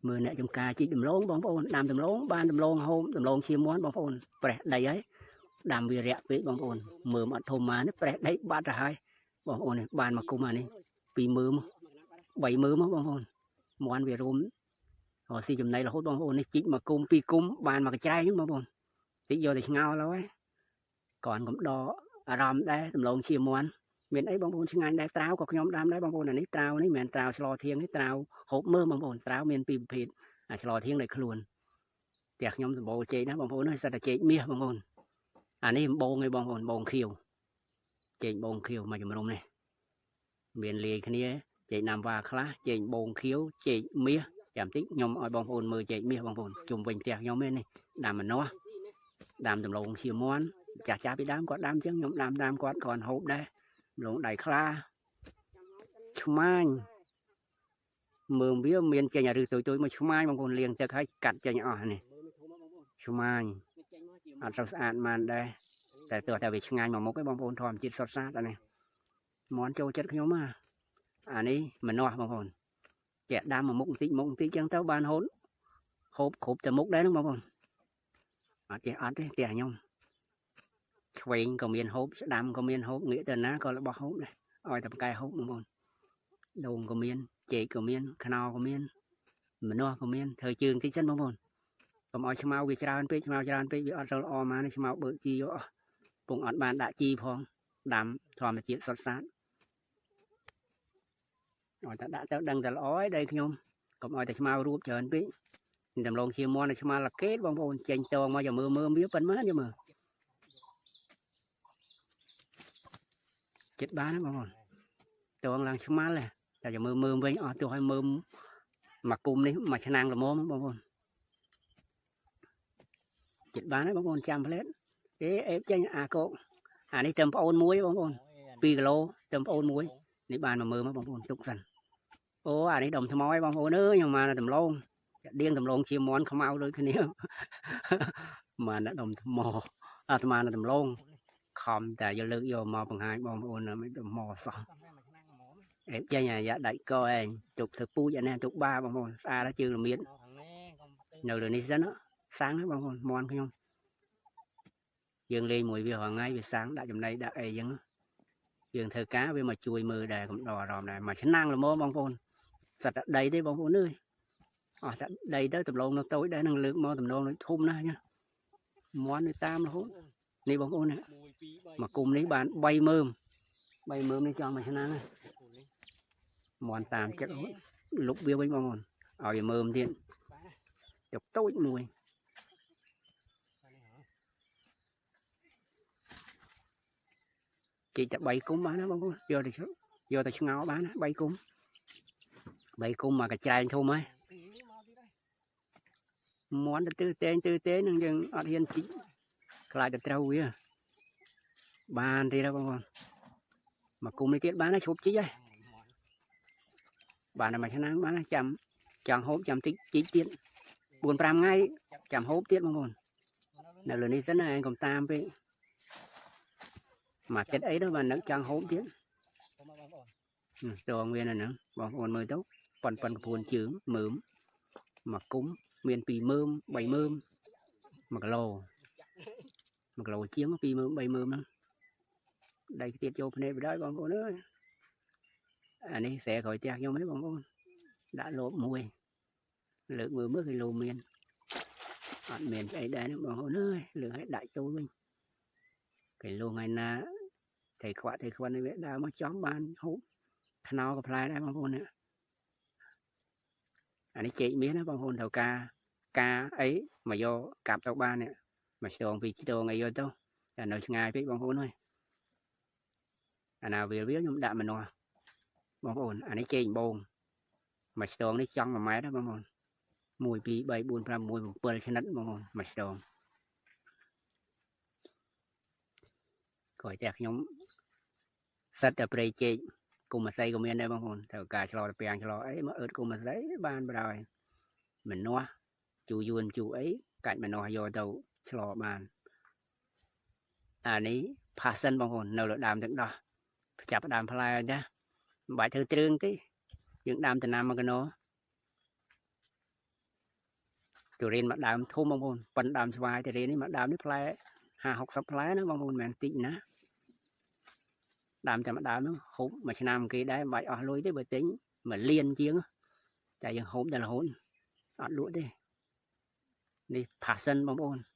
មើលអ្នកចំការជីកដំឡូងបងប្អូនដាំដំឡូងបានដំឡូងហូមដំឡូងឈាមមាន់បងប្អូនប្រេះដីហើយដាំវារាក់ពេកបងប្អូនមើមអត់ធំមកនេះប្រេះដីបាត់ទៅហើយបងប្អូននេះបានមកគុំអានេះ2មើម3មើមបងប្អូនមាន់វារួមរកស៊ីចំណីរហូតបងប្អូននេះជីកមកគុំពីរគុំបានមកកញ្ច្រែងហ្នឹងបងប្អូនតិចយកទៅឆ្ងោលហើយគ្រាន់កំដរអារម្មណ៍ដែរដំឡូងឈាមមាន់មានអីបងប្អូនឆ្ងាញ់ដែរត្រាវក៏ខ្ញុំដាំដែរបងប្អូនអានេះត្រាវនេះមិនមែនត្រាវស្លធៀងទេត្រាវហូបមើមបងប្អូនត្រាវមានពីរប្រភេទអាស្លធៀងដោយខ្លួនផ្ទះខ្ញុំសម្បូរចេកណាបងប្អូនអើយសិតតែចេកមាសបងប្អូនអានេះដំបងឯងបងប្អូនបងខៀវចេកបងខៀវមួយជំរុំនេះមានលាយគ្នាចេកណាំវ៉ាខ្លះចេកបងខៀវចេកមាសចាំតិចខ្ញុំឲ្យបងប្អូនមើលចេកមាសបងប្អូនជុំវិញផ្ទះខ្ញុំឯនេះដាំម្នាស់ដាំដំឡូងឈាមមាន់ចាស់ចាស់ពីដើមគាត់ដាំចឹងខ្ញុំដាំតាមគាត់គ្រាន់ហូបដែរដំឡូងដៃខ្លាឆ្មាញ់មើមវាមានចេញអារឹសតូចៗមកឆ្មាញ់បងប្អូនលាងទឹកហើយកាត់ចេញអស់នេះឆ្មាញ់អត់ទៅស្អាតបានដែរតែទោះតែវាឆ្ងាញ់មកមុខឯងបងប្អូនធម្មជាតិសុទ្ធសាធអានេះមន់ចូលចិត្តខ្ញុំហ่าអានេះម្នាស់បងប្អូនចាក់ដាំមកមុខបន្តិចមុខបន្តិចចឹងទៅបានហូតហូបគ្រប់តែមុខដែរហ្នឹងបងប្អូនអត់ចេះអត់ទេផ្ទះខ្ញុំឆ្វេងក៏មានហូបស្ដាំក៏មានហូបងាកទៅណាក៏របស់ហូបដែរឲ្យតែប៉កែហូបបងប្អូនដូងក៏មានចេកក៏មានខ្នុរក៏មានម្នាស់ក៏មានធ្វើជើងតិចសិនបងប្អូនកុំឲ្យឆ្មៅវាច្រើនពេកឆ្មៅច្រើនពេកវាអត់ទៅល្អមកនេះឆ្មៅបើកជីយកអស់ពងអត់បានដាក់ជីផងដាំធម្មជាតិសុទ្ធសាធឲ្យតែដាក់ទៅដឹងតែល្អហើយដីខ្ញុំកុំឲ្យតែឆ្មៅរួបច្រើនពេកដំឡូងជាមន់ឆ្មៅលកេតបងប្អូនចេញតងមកចាំមើលមើលវាប៉ុន្មានចាំមើលចិត្តបានណាបងប្អូនតងឡើងឆ្មាល់តែចាំមើលមើលវិញអស់ទោះឲ្យមើលមកគុំនេះមួយឆ្នាំងល្មមបងប្អូនចិត្តបានហើយបងប្អូនចាំផ្លែតអេអេបចេញអាកោកអានេះទៅប្អូនមួយបងប្អូន2គីឡូទៅប្អូនមួយនេះបានមកមើលមកបងប្អូនទុកសិនអូអានេះដុំថ្មឯងបងប្អូនអើយខ្ញុំមកដំឡូងចាដៀងដំឡូងជាមន់ខ្មៅដូចគ្នាមកដុំថ្មអាត្មានៅដំឡូងខំតែយកលើកយកមកបង្ហាញបងប្អូនមិនដុំមកសោះអេបចេញអាយ៉ាដាច់កឯងទុកធ្វើពូជអានេះទុកបាបងប្អូនស្អាតជើងល្មៀតនៅលើនេះសិនសាំងបងប្អូនមន់ខ្ញុំយើងលេងមួយវារាល់ថ្ងៃវាសាំងដាក់ចំណីដាក់អីចឹងយើងធ្វើការវាមកជួយមើលដែរកំដរអារម្មណ៍ដែរមួយឆ្នាំល្មមបងប្អូនសិតតែដីទេបងប្អូនអើយអស់តែដីទៅដំឡូងនៅតូចដែរនឹងលើកមកដំឡូងដូចធំណាស់ញ៉ាមន់វាតាមរហូតនេះបងប្អូនមកគុំនេះបាន3មើម3មើមនេះចង់មួយឆ្នាំណាមន់តាមចិត្តលុបវាវិញបងប្អូនឲ្យវាមើមទៀតចុកតូចមួយជីកតែ3គុំបានណាបងប្អូនយកទៅយកទៅឆ្ងោបានណា3គុំ3គុំមកកច្រែងធំហើយមន់ទៅទិសតែងទិសទេនឹងយើងអត់ហ៊ានជីកខ្លាចតែត្រូវវាបានទេណាបងប្អូនមកគុំនេះទៀតបានណាឈប់ជីកហើយបានតែមួយឆ្នាំបានណាចាំចង់ហូបចាំតិចជីកទៀត4 5ថ្ងៃចាំហូបទៀតបងប្អូននៅលើនេះសិនណាឯងកុំតាមពេកមកចិត្តអីទៅបាននឹកចង់ហូបទៀតតងវានៅហ្នឹងបងប្អូនមើលទៅប៉ុនប៉ុនកពួនជើងមើមមកគុំមាន2មើម3មើម1គីឡូ1គីឡូជាង2មើម3មើមហ្នឹងដៃទៀតចូលភ្នែកបដ ாய் បងប្អូនអើយអានេះស្រែក្រោយផ្ទះខ្ញុំហ្នឹងបងប្អូនដាក់លបមួយលើកមើលមើលគីឡូមានអត់មានស្អីដែរហ្នឹងបងប្អូនអើយលើកឲ្យដាក់ចូលវិញគីឡូថ្ងៃណាថៃខ្វាក់ថៃខ្វាន់នេះវាដើរមកចំបានហូបខ្នោក៏ផ្លែដែរបងប្អូននេះអានេះចេកមាសណាបងប្អូនត្រូវការការអីមកយកកាប់ទៅបាននេះមួយខ្ទងពីរខ្ទងអីយកទៅតែនៅឆ្ងាយពេកបងប្អូនអើយអាណាវាវាខ្ញុំដាក់ម្នាស់បងប្អូនអានេះចេកបងមួយខ្ទងនេះចង់1ម៉ែត្រណាបងប្អូន1 2 3 4 5 6 7ឆ្និតបងប្អូនមួយខ្ទងក្រោយតែខ្ញុំសិតតែព្រៃចេកគុំម្សៃក៏មានដែរបងប្អូនត្រូវការឆ្លោទៅពាំងឆ្លោអីមកអឺតគុំម្សៃបានបណ្ដោយម្នាស់ជូរយួនជូរអីកាច់ម្នាស់យកទៅឆ្លោបានអានេះផាសិនបងប្អូននៅលើដើមទាំងដោះចាប់ដើមផ្លែចាមិនបាច់ធ្វើទ្រឿងទេយើងដាំតំណាំមកកណោ ទុរេនមួយដើមធំបងប្អូនប៉ុនដើមស្វាយទុរេននេះមួយដើមនេះផ្លែ50 60ផ្លែណាបងប្អូនមិនមែនតិចណាដើមតែមួយដើមហ្នឹងហូបមួយឆ្នាំគេដែរមិនបាច់អស់លុយទេបើទិញមួយលានជាងតែយើងហូបតែរហូតអត់លក់ទេនេះ passion បងប្អូន។